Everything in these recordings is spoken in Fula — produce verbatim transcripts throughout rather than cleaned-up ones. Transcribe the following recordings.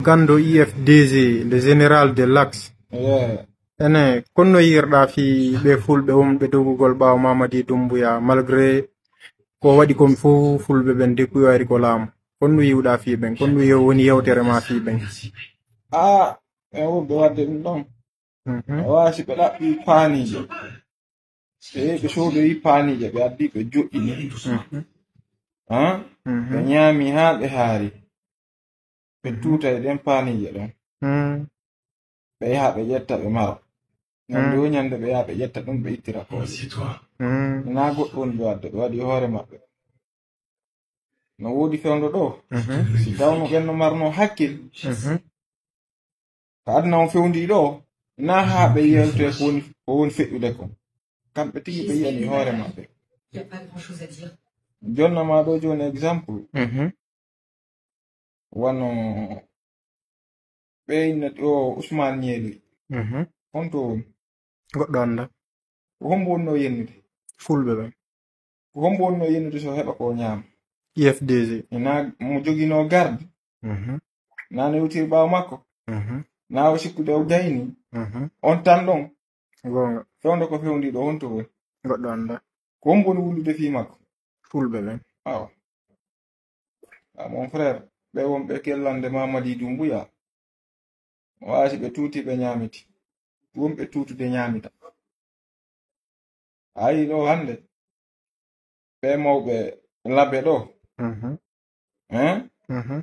Kando I F D G, le général de l'Axe. Ene, kono no yiirɗaa fii ɓe fulɓe wonɓe dogugol ɓaawo Mamadi Doumbouya, malgré ko waɗi kon fof fulɓe ɓen dekuyoyri ko laamu? Kono no yiwɗaa fii ɓen? Kono no yew-, woni yewtere ma fii ɓen? Ah, ɓen wonɓe waɗde ɗum ɗon. Mhm. A waawi si ɓe ɗaɓɓi paaniijo. Ɓe, ɓe soodoyi paaniijo, ɓe addi, ɓe joɗɗini. Mhm. Ah? Mhm. Ɓe ñaami haa ɓe haari. Ɓe tuuta e ɗen paaniijo ɗon. Mm. Ɓe yaha ɓe ƴetta ɓe maro. Ñande Mm. o ñande ɓe yaha ɓe ƴetta ɗum ɓe ittira ko. Mm. Naa goɗɗo woni ɓe wadde, ɓe waɗi hoore maɓɓe. No woodi fewndo ɗo. Mhm. Si tawno ɓen no marno hakkil. Mhm. Ko aduna on fewndi ɗo. Naa haa ɓe yewte ko woni, ko woni feƴƴude kon. Kamɓe tigi ɓe yiyani hoore maɓɓe. Jonna ma ɗo jooni exemple. Mhm. Wano ɓe inna o Ousmane Niéli. Mhm. On to woni? Goɗɗo annda. Ko hombo wonno yennude? Fulɓe ɓen. Ko hombo wonno yennude so heɓa ko ñaama? I F D G. Ina mo jogino garde. Mhm. Naa no yewtiri ɓaawo makko. Mhm. Naa o sikkude o gayni. Mhm. On tan ɗon. Goonga. Fewndo ko fewndi ɗo, honto woni? Goɗɗo annda. Ko hombo woni wullude fii makko? Fulɓe ɓen. Awa. Ah, mon frère, ɓe wonɓe kellande Mamadi Doumbouya. Waasi ɓe tuuti ɓe ñaamiti. Wonɓe tuutude ñaamita. Ayi ɗo hannde. Ɓe mawɓe labe ɗo. Mhm. Hein? Mhm.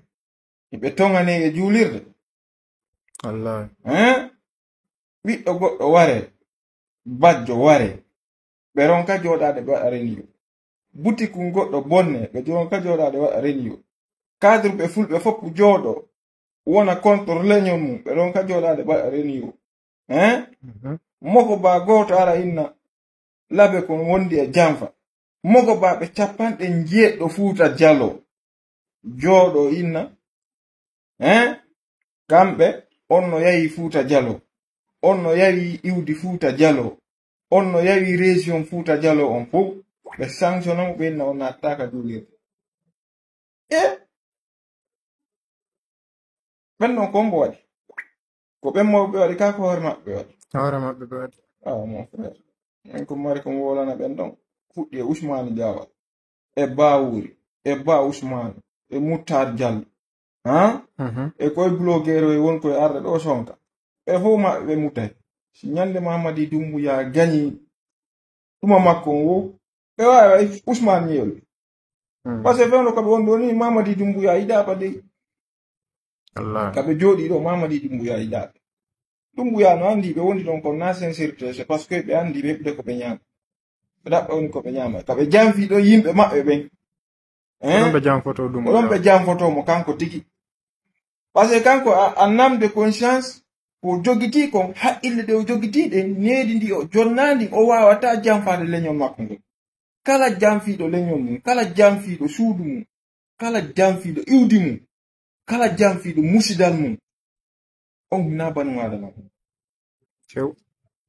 Ɓe toŋani e juulirde. Wallahi. Hein? Ɓiɗɗo goɗɗo ware, bajjo ware. Ɓe ronka jooɗaade ɓe waɗa reniyo. Butiku goɗɗo bonne, ɓe ronka jooɗaade waɗa reniyo. Kadruɓe fulɓe fof jooɗo, wona contre leñol mum, ɓe ronka jooɗaade ɓe waɗa reniyo. Hein? Mhm. Moko ba gooto ara inna, labe kon wondi e janfa. Moko ba ɓe capanɗe njeeɗɗo Fuuta Jalo. Jooɗo inna, hein? Kamɓe, on no yahi Fuuta Jalo. On no yahi iwdi Fuuta Jalo. On no yahi région Fuuta Jalo on fof. Ɓe sanctionné mo, ɓe inna on nattaaka juulirde. E ɓen ɗon ko hombo waɗi? Ko ɓen mawɓe waɗi, kaa ko hoore maɓɓe waɗi? Hoore maɓɓe ɓe waɗi. Ah, mon frère. En ko mari ko mi wolana ɓen ɗon. Fuɗɗi e Ousmane Diawa, e Bawuri, e Ba Ousmane, e Moutar Diallo. Ha? Mhm. E koye blogueur e won koye arde ɗo sonka. Ɓe fof maɓɓe ɓe mutay. Si ñande Mamadi Doumbouya gañi ɗuma makko on wo, ɓe waawi Ousmane Niéli. Hmm. Parce que fewndo ko ɓe won ɗo ni, Mamadi Doumbouya yiɗaɓa dey. Allah. Ka ɓe jooɗi ɗo, Mamadi Doumbouya yiɗaɓe. Doumbouya no andi ɓe woni ɗon kon na sincérité, c'est parce que ɓe andi ɓe heɓude ko ɓe ñaama. Ɓe ɗaɓɓa woni ko ɓe ñaama. Ka ɓe janfi ɗo yimɓe maɓɓe ɓen. Ko ɗon ɓe janfoto ɗum. Ko ɗon ɓe janfoto mo kanko tigi. Parce que kanko a, a namde conscience, ko jogitii kon, haqqille ɗe o jogitii ɗe, needi ndi o jonnaandi, o waawataa janfaade leñol makko ngol. Kala janfiiɗo leñol mum, kala janfiiɗo suudu mum, kala janfiiɗo iwdi mum, kala janfiiɗo musidal mum, on hinaa banu Aadama. Few.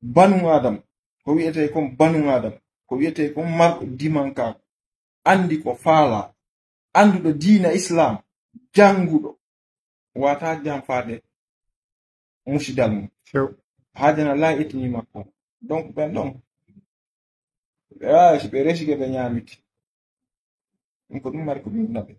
Banu Aadama, ko wiyetee kon banu Aadama, ko wiyetee kon marɗo dimanka, anndi ko faala, annduɗo diina Islam, jannguɗo, wata janfaade musidal mum. Few. Haadana laa etini makko. Donc, ɓen ɗon, ɓe waawi, si ɓe resike, ɓe ñaamiti. Ɗum ko ɗum mari ko ɗum naɓe.